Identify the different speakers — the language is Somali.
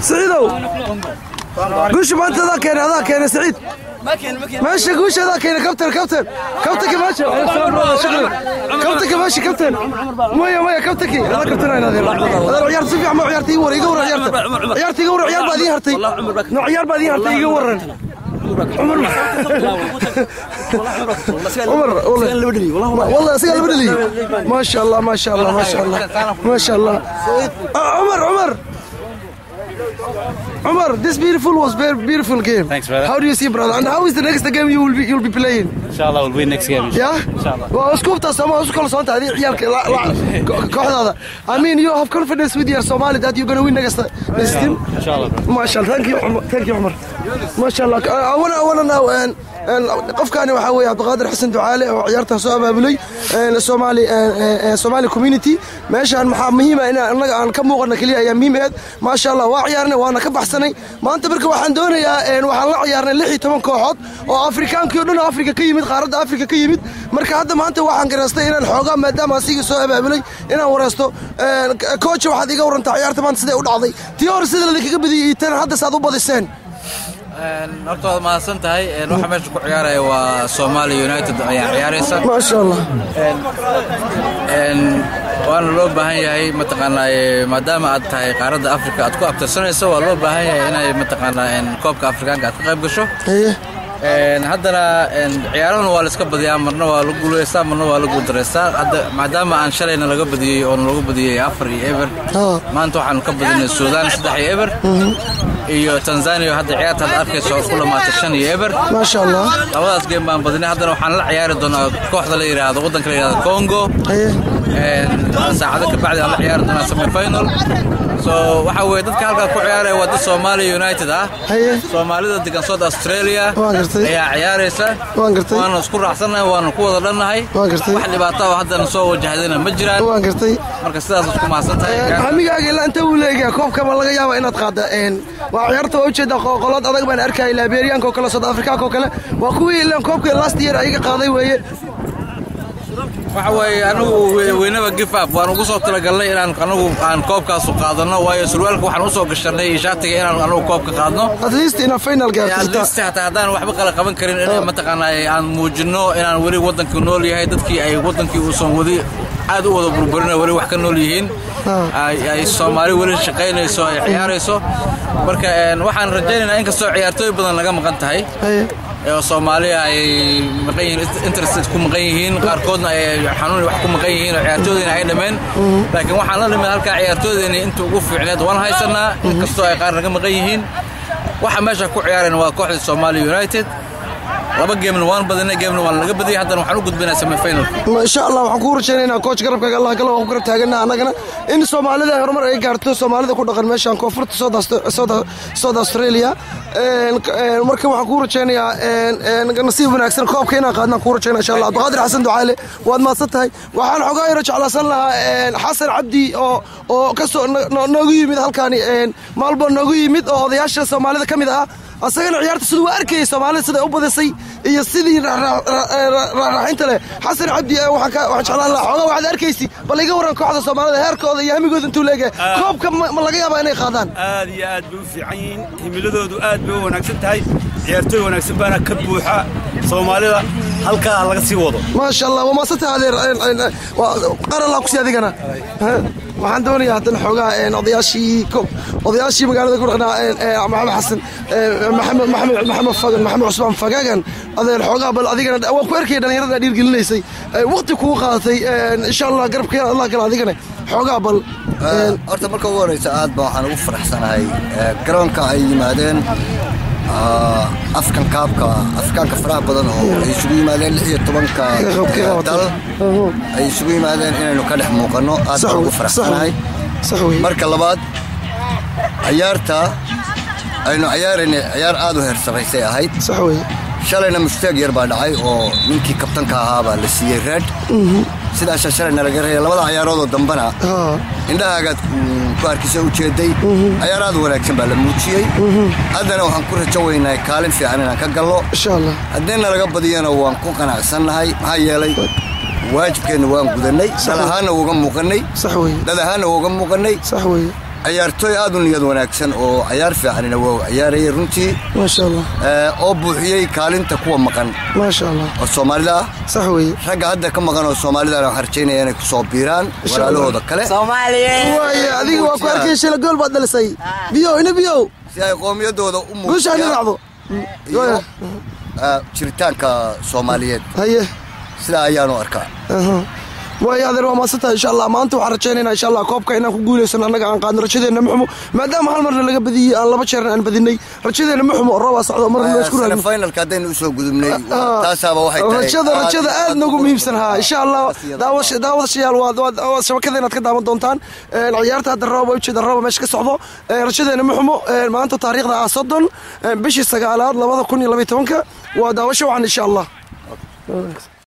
Speaker 1: Saciidow, guusha maanta adaa keenay, adaa keenay Saciid. ماشي، guusha adaa keenay. Kabtan, kabtan, kabtanki ماشي، شكرا kabtanki، ماشي kabtan. Maya, maya, kabtanki adaa kabtan. Adeer, adeer, ciyaarta si fiican ma ciyaarta? Iga war, iga war ciyaarta, ciyaarta iga war. Ciyaar baad ii hartay no, ciyaar baad ii hartay. Iga waran Cumar. Cumar والله والله asigaa laba dhaliyey. ما شاء الله، ما شاء الله، ما شاء الله، ما شاء الله. عمر، عمر، Umar, this beautiful was very beautiful game.
Speaker 2: Thanks, brother.
Speaker 1: How do you see, brother? And how is the next game you will be playing?
Speaker 2: Inshallah, we'll win next game.
Speaker 1: Yeah?
Speaker 2: Inshallah.
Speaker 1: Waa iskuubta sama isku kalsoon tahay ciyaalka kooxdaada. I mean, you have confidence with your Somali that you're going to win next team.
Speaker 2: Inshallah, bro.
Speaker 1: MashaAllah. Thank you, Umar. Thank you, Umar. MashaAllah. I wanna know and qofkaani waxaa weeye Cabdiqaadir Xasan Ducaale oo ciyaartan soo abaabulay Somali Somali community meeshaan. Maxaa muhiim ah in annaga aan ka muuqano keliya ayaa muhiim ahayd. Maasha Allah, waa ciyaarnay, waana ka baxsanay maanta. Marka waxaan doonayaa, waxaan la ciyaarnay 16 kooxood oo Afrikaankii oo dhan oo Afrika ka yimid, qaaradda Afrika ka yimid. Marka hadda maanta waxaan garaystay inaan xoogaa, maadaama asigii soo abaabulay, inaan wareysto. Coach, waxaad iga warantaa ciyaarta maanta siday u dhacday, tii hore sida ladinkaga badiyey iyo tan hadda saad u badiseen.
Speaker 3: Horta waad mahadsan tahay. Waxa meesha ku ciyaaraya waa Somali United ayaa ciyaaraysa.
Speaker 1: Maasha Allah.
Speaker 3: Waana loo baahan yahay, mataqaanaa, maadaama aad tahay qaaradda Afrika aad ku abtirsanayso, waa loo baahan yahay inay, mataqaanaa, koobka Afrikaanka aad ka qayb gasho. Haddana ciyaarahuna waa la iska badiyaa, marna waa lagu guulaystaa, marna waa lagu guuldareystaa. Hadda maadaama aan shalayna laga badiyey oo lagu badiyey 4-0, maanta waxaanu ka badinay Suudaan 3-0 iyo Tanzania oo hadda ciyaarta aad arkayso ku dhamaatay 5-0.
Speaker 1: Maasha Allah.
Speaker 3: Labadaas game baan badinay. Haddana waxaan la ciyaari doonaa kooxda la yidhaahdo, waddanka la yidhaahdo Congo. Saacado ka bacdi aan la ciyaari doonaa semi final. So waxa weeye, dadka halkaa ku ciyaaraya waa dad Somali United ah. Soomaalida degan South Australia
Speaker 1: Waan gartay.
Speaker 3: ayaa ciyaaraysa.
Speaker 1: Waan gartay.
Speaker 3: Waana isku raacsannahay, waana ku wada dhannahay.
Speaker 1: Waan gartay.
Speaker 3: Wax dhibaato oo haddana soo wajahdayna ma jiraan.
Speaker 1: Waan gartay.
Speaker 3: Marka sidaas isku mahadsan tahay.
Speaker 1: Hamigaaga ilaa inta uu leeyahay koobka ma laga yaaba inaad qaadda? Waa ciyaarta waa ujeeda, qolad adag baan arkayay, Liberianka oo kale, South Africaanka oo kale, waa kuwii ilaan koobka last year ayaga qaaday weeye.
Speaker 3: Waxa weeye, anigu we never give up. Waan ugu soo talagalnay inaan anigu aan koobkaasu qaadano, waayo surwaalka waxaan usoo gashanay iyo shaatiga inaan anigu koobka qaadno.
Speaker 1: At least ina final gaarto.
Speaker 3: At least hataa haddaan waxba kala qaban karin, in mataqaanaa aan muujino inaan weli waddankii nool yahay, dadkii ay waddankii uusan wadi aad u wada burburina, weli wax ka nool yihiin, ay Soomaali weli shaqaynayso, ay ciyaarayso. Marka waxaan rajaynaynaa, inkastoo ciyaartooy badan laga maqan tahay oo Soomaaliya ay maqan yihiin, interested ku maqan yihiin, qaarkoodna ay xanuun wax ku maqan yihiin oo ciyaartooydiina ay dhameen, laakiin waxaan la nimid halkaa ciyaartooydeeni inta ugu fiicneed waan haysanaa, inkastoo ay qaar naga maqan yihiin. Waxa meesha ku ciyaarayna waa kooxda Somali United. Laba gamena waan badinay, gamena waan laga badiyay. Haddana waxaan u gudbinaa semifinal.
Speaker 1: Insha Allah, waxaan kuu rajaynaynaa, coach, garabkaaga Allah galo, waan ku garab taaganaa annagana in Soomaalida horumar ay gaarto, Soomaalida ku dhaqan meeshan koonfurta South Australia. Marka waxaan kuu rajaynayaa nasiib wanaagsan, koobka inaan qaadnaan kuu rajaynaa insha Allah. Cabdiqaadir Xasan Ducaale, waad mahadsan tahay. Waxaan xogaa yaro jeclaasan lahaa Xasan Cabdi oo kasoo noogu yimid halkaani maalbo noogu yimid oo odayaasha Soomaalida ka mid ah. Asagana ciyaarta siduu waa arkayay, Soomaalida siday u badisay iyo sidii raaxinta leh. Xasan Cabdi, waxaan jeclaan lahaa xoogaa waxaad arkaysi, bal iga waran kooxda Soomaalida, heerkooda iyo hamigooda intuu leegahay, koobka ma laga yaabaa inay qaadaan?
Speaker 4: Aad iyo aad bay u fiican yihiin, himiladoodu aad bay u wanaagsan tahay, ciyaartooy wanaagsan baana ka buuxa Soomaalida, halkaa laga sii wado.
Speaker 1: Maasha Allah, waa maadsantahay adeer, qaar Allah kusi adigana. Waxaan doonayaa haddana xoogaa odayaashii magaalada ku dhaqnaa, Maxamed Xasan Maxamed, Maxamed, Maxamed Fagan, Maxamed Cusmaan Fagagan. Adeer, xoogaa bal adigana waan ku arkaya dhalinyarada dhiirgelinaysay, waqti kugu qaadatay. Insha Allah, garabka Allah gala, adigana xoogaa bal.
Speaker 5: Horta marka ugu horeysa aad ba waxaan ugu faraxsanahay garoonka ay yimaadeen African Cupka, Afrikaanka faraha badan oo ay isugu yimaadeen, 16-ka dal ay isugu yimaadeen, inaynu ka dhex muuqanno aad baan ugu faraxsanahay. Marka labaad, ciyaarta aynu ciyaaraynay ciyaar aad u heer sarraysay ahayd. Shalayna mistake yar baa dhacay oo ninkii kabtanka ahaa baa la siiyey red, sidaasaa shalayna laga reeyay. Labada ciyaaroodoo dambena indhahaagaad ku arkisa ujeeday, ciyaar aad u wanaagsan baa la muujiyey. Haddana waxaan ku rajo weynahay kaalin fiican inaan ka gallo.
Speaker 1: Insha Allah.
Speaker 5: Haddiina laga badiyana waan ku qanacsannahay, maxaa yeelay Waajibkeenna waan gudanay, dal ahaanna uga muuqanay.
Speaker 1: Sax weeye.
Speaker 5: Dad ahaanna uga muuqanay.
Speaker 1: Sax weeye.
Speaker 5: Ciyaartooy aad u niyad wanaagsan oo ciyaar fiicanina waa ciyaarayay runtii.
Speaker 1: Maasha Allah.
Speaker 5: Oo buuxiyey kaalinta kuwa maqan
Speaker 1: Maasha Allah.
Speaker 5: oo Soomaalida ah.
Speaker 1: Sax weeye.
Speaker 5: Ragga hadda ka maqan oo Soomaalidana waxaan rajaynaya inay kusoo biiraan
Speaker 1: Insha Allah.
Speaker 5: walaalahooda kale.
Speaker 1: Waaya, adiga waa ku arkay shila, gool baad dhalisay. Biyow ina biyow.
Speaker 5: Si ay qoomiyadooda u
Speaker 1: Guusha hani
Speaker 5: muujiyaan
Speaker 1: raacdo
Speaker 5: iyo jiritaanka Soomaaliyeed.
Speaker 1: Haye.
Speaker 5: Sidaa ayaanu arkaa.
Speaker 1: Waayo adeer, waa mahadsantahay. Insha Allah maanta waxaan rajaynaynaa, insha Allah, koobka inaan ku guuleysano, annaga aan qaadno. Rajadeenna ma xumo, maadaama hal marna laga badiyey, aan laba jeerna aan badinay. Rajadeenna ma xumo. Roobaa socdo, marna loo isku raagno.
Speaker 5: Finalka haddaynu usoo gudubnay, taasaaba waxay tahay
Speaker 1: Rajada aad noogu muhiimsan haa. Insha Allah, daawadashayaal, waad shabakada inaad ka daawan doontaan ciyaarta. Hadda roob waa ujeeda, rooba meesha ka socdo. Rajadeena ma xumo. Maanta taariikhda ah 30 bishii 9aad 2012-ka. Waa daawasho wacan, insha Allah.